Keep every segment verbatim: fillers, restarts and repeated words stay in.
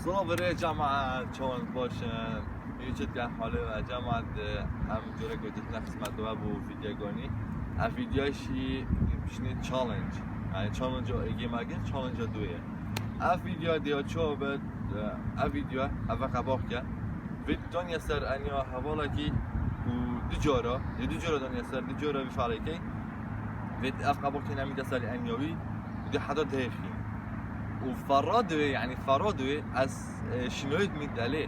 Bro, birê cemaat, çawan baş in? Yê çi dikin halê we? Cemaat, em cure ku dîtine xizmet we bû vîdyogonî. Ev vîdyoyê şî bişinê challenge. Yani challenge ê game kin, challenge duyê. Ev vîdyo diya çawa bit, ev vîdyo, ev qebaq ke. Vê daniye ser eniya hevalekî û du cara, dê du cara daniye ser, du cara vî fealekey. Vê ev qebaq ke nemîte ser eniya wî û dê heta dehê xîn. û ferra divê, yani ferra divê ez, e, şinoyê dimî delê.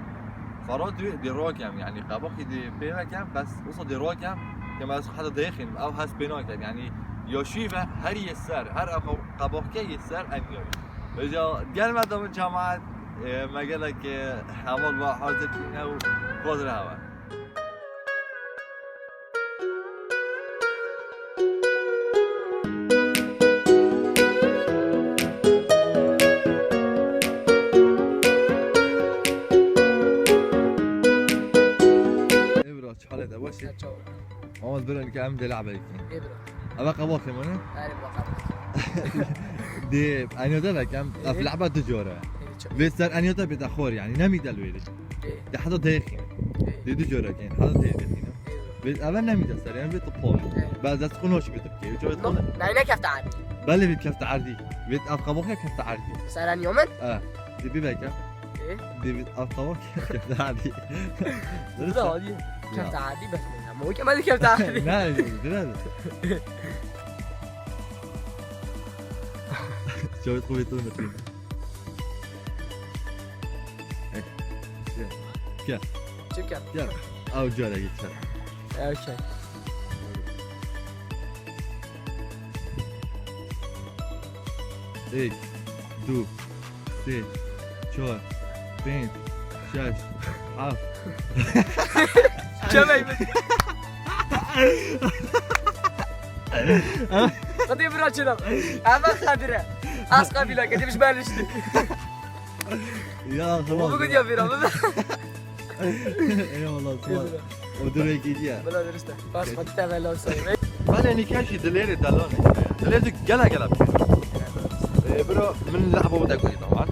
Ferra divê dê rakem, yani qebaqî dê pê vekem, bes wisa dê rakem, ke ez heta dehê xînim, ew hez pê nakem, yani ya şî ve her yê ser, her ev qebaqke yê ser eniya wî. Vêca gel me de min cemaat, e, me gelek, e, heval ve hazir kîne û hazir heve. Ê bira, çi halê te, baş î? Çawa. Ama ez bira, em dê lehbe dikin. Ê bira. Eve qebaqê min e? Erê, bira qebaqê. Dê, eniya te vekem, ev lehbe du cara. Ê, çawa. Vê ser eniya te bête xor, yani, nemî del wêrê. Ê. Dê heta dehê xîn. Ê. Dê du cara kin, heta dehê xîn. Ê. Vê eve nemîte ser, yani vê tu pol. Ê. Bes dest xwe noş bê tu bikê. Çawa tu? Ne, ne kefte erdî. Belê vê kefte erdî. Vê ev qebaqê kefte erdî. Ser eniya min? E, dê bî vekem. Ê. Dê vê ev qebaqê kefte erdî. Dürüst. Kefte erdî bes. Ama o kemal kefte erdî. Ne, dürüst. Çawa tu vê tu ne. Gel. Gel. Çi bikim? Gel. Ew cara git sen. Okey. Êk, du, sê, çar, pênc, şeş, heft. Çemek. Hadi bira çiram. Ama kadire. Az kabila gidip ben işte. Ya, tamam. Bu gün yapıyorum. Eyvallah, tamam. O direkt gidiyor. Bela deriste. Bas, hadi temelli olsun. Ben en iki şey dileri dalon. Dileri gela gela. E, bro, min lehba bu da koydu tamam.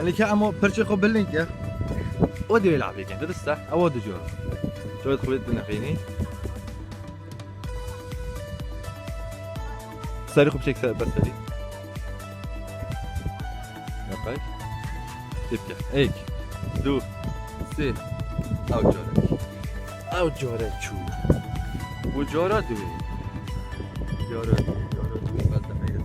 En iki ama parça ko bilin ki. O diye lehba ki. Deriste. O da diyor. Çok kuvvetli nefini. Serî xwe biçek ser, bes serî. Yapay. Tepke. Êk, du, sê. Ew carek. Ew carek çû. Bu cara duwê. Cara duwê, cara duwê. Ben de meyve.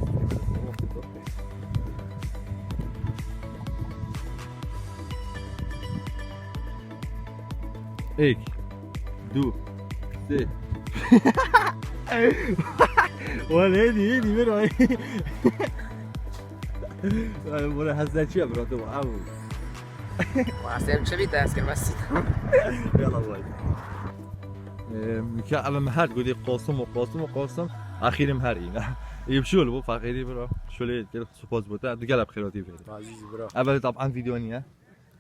Êk, du, sê. Wele hêdî, hêdî, biro. Ay, bura hesne çi ye, bro, tu, abu. Wa, sen çi bî, te ez kir, bes. Yala, vay. Ee, mika, ama her gudi Qasım û Qasım û Qasım, axirim her yine. İyi bir şey oldu bu, fakiri, bro. Şöyle, gel, suppoz bu, tu gel, abi, xeyrati verin. Aziz, bro. Evvel, taban, video niye?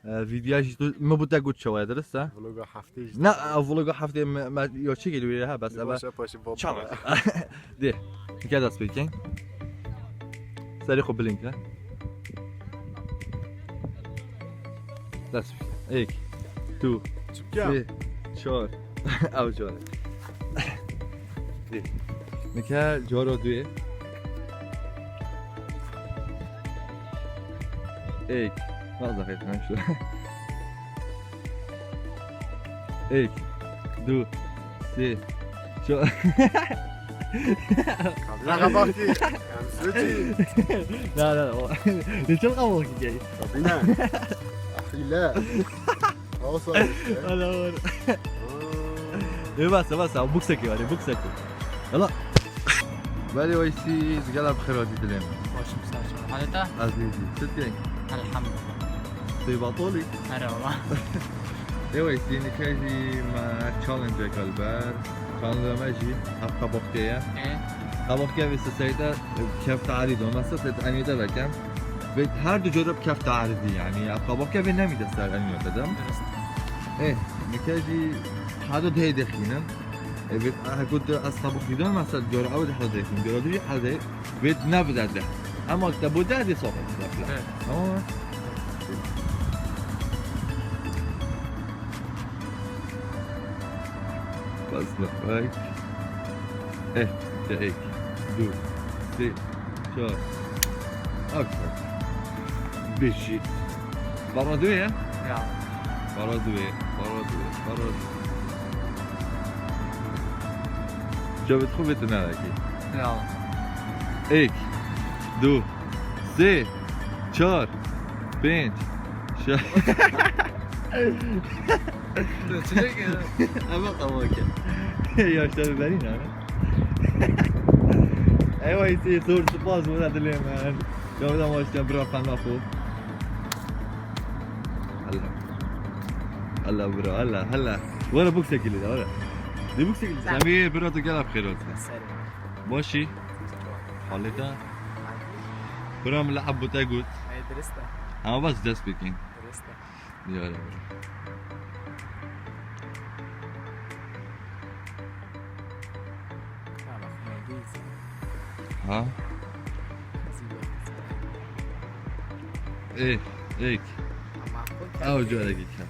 Ee, vîdya jî tu min bû te got çawa ye, dirist e? Vloga heftê jî. Ne, e, vloga heftê me, me, ya çi geliyor ya, bes eve. Başa paşa bab. Çawa? De. Gel dest pêkin. Serî xwe bilink ne. Dest pêkin. Êk, du, sê, çar. Ew cara. Dê. Nike cara duyê. Êk. Nasıl dakika etmem şu? Êk. Du. Sê. Ço. Kabla kapattı. Yani sürekli. La, la, o. Ne çok kavga ki. Tabii ne? Ahile. Olsa işte. Hala var. Ê, bas, bas, buksekê warê, buksekê. Yala. Belê weysî, digel bi xêr hatî dilê min. Başım sağ ol. Halê te? Ez ê dî. Çi dikey? Elhamdülillah. Tê batolî? Here wala. Ê weysî, nike jî me challenge-ek li ber. Challenge me jî ev qebaqkê ye. Ê? Qebaqkê vê seseyde, e, kefta erî do. Mesela seyde enî de vekem. Ve her du cara bi kefta erdî, yani, ev qebaqke vê nemîte ser eniya te de. Dirist. Ê, nike jî hada dê dexînin. Ê, vê, heko tu ez qebaq dîdan, mesela, cara ew de hada dexîn, cara du jî hada dê, vê nebide de. Ama te bu derdê soxin, mesela. Evet. Tamam mı? Bas bak. Eh, ya ek. Du, sê, çar. Aksa. Beşi. Bara duê ya? Ya. Bara duê, bara duê, bara duê. Cevdet xwe vê tu nerekî. Ya. Ek, du, sê, çar, pênc, şeş. Çilek ya. Ama tamam ki. Yaşları verin yani. Eyvah, ise zor spas bu da dilerim yani. Ya da başka bırak ben lafı. Allah. Allah bro, Allah, Allah. Were bûk sekilî de, were. Di bûk sekilî de. Semî, bira, tu gela bi xêr hatin. Ser. Başî? Halê te? Bira, min li Ebû te got. Ey, dirist e. Ama bas dest pê kin. Dirist e. Diyare bira. Ha? Ê, êk. Ew carekî ke.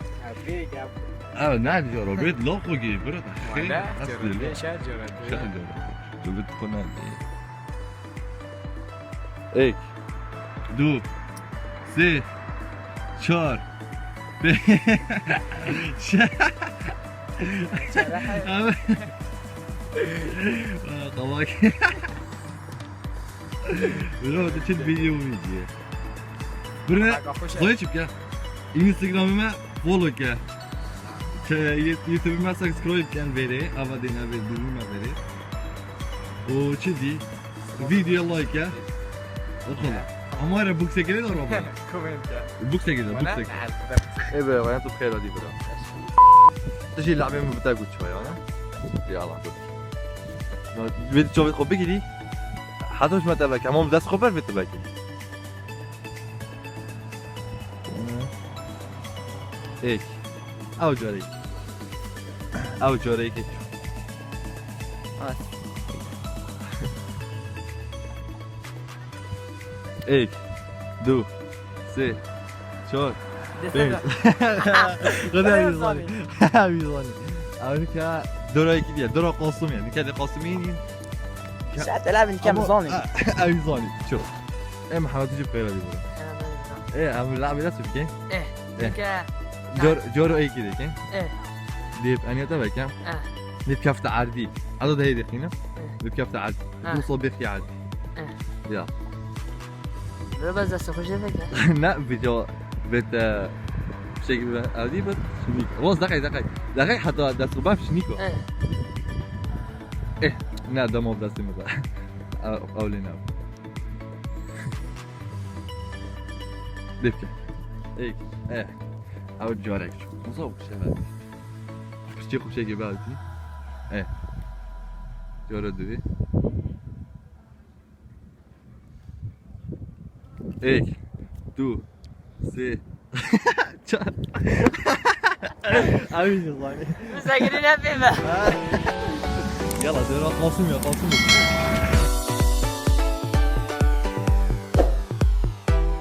Ew ne cara bêt, laqo gê, bira, xêr, eslê, şer cara. Tu bit xwe ne. Êk, du, sê, çar, pê-, şe-, Qawak. Bro, tu çi video mu diye? Birine, Qawak xweş e. Xwê çi bike? Instagramê me follow ke. Te-, YouTube me subscribe ken verê, ava dê navê dûrî me verê. Û çi dî? Video like ke. O kadar. Ama ara bûk sekirê de araba. Comment ke. Bûk sekirê de, bûk sekirê. Ê be, vayan tu xêr dî bira. Tu jî labê min bite got çawa ne? Ya Allah, dur. Vê çavê xwe bigirî. Heta ji me te veke, ama dest xwe ber vê tu vekî. Êk. Ew carêk. Ew carêk. Hat. Êk. Du. Sê. Çar. Pênc. Xwedê wî zanî. Wî zanî. Ew nika dora yekî diye. Dora Qasimiye. Nika de Qasimiye nîn. Şeht elevin kem zanî. Ew zanî. Ço. Em Mihemed Hocî bi xêr hatî bira. Ê, em labê dest bikin. Eh. Eh. Nika. Cor, cor êkî dikin. Eh. Dê bi eniya te vekem. Eh. Dê bi kefta erdî. Eda de hê diqîne. Eh. Dê bi kefta erdî. Eh. Du sabê xî erdî. Eh. Ya. Bira, bes dest xwe jê veke. Ne, video bit, e, şekil be, ew dî bit, şinîk. Ros, deqey, deqey. Deqey heta dest xwe bef şinîk o. Eh. Eh, ne, dema destê min de. Ew, ew lê ne. Dê bike. Êk, eh. Ew carek çû. Musa bû şev. Piçê xwe şekê be hatî. Eh. Cara duê. Êk, du, sê, çar. Ew jî zanî. Bize girî ne pê me. Yala, dera Qasimiye, Qasimiye.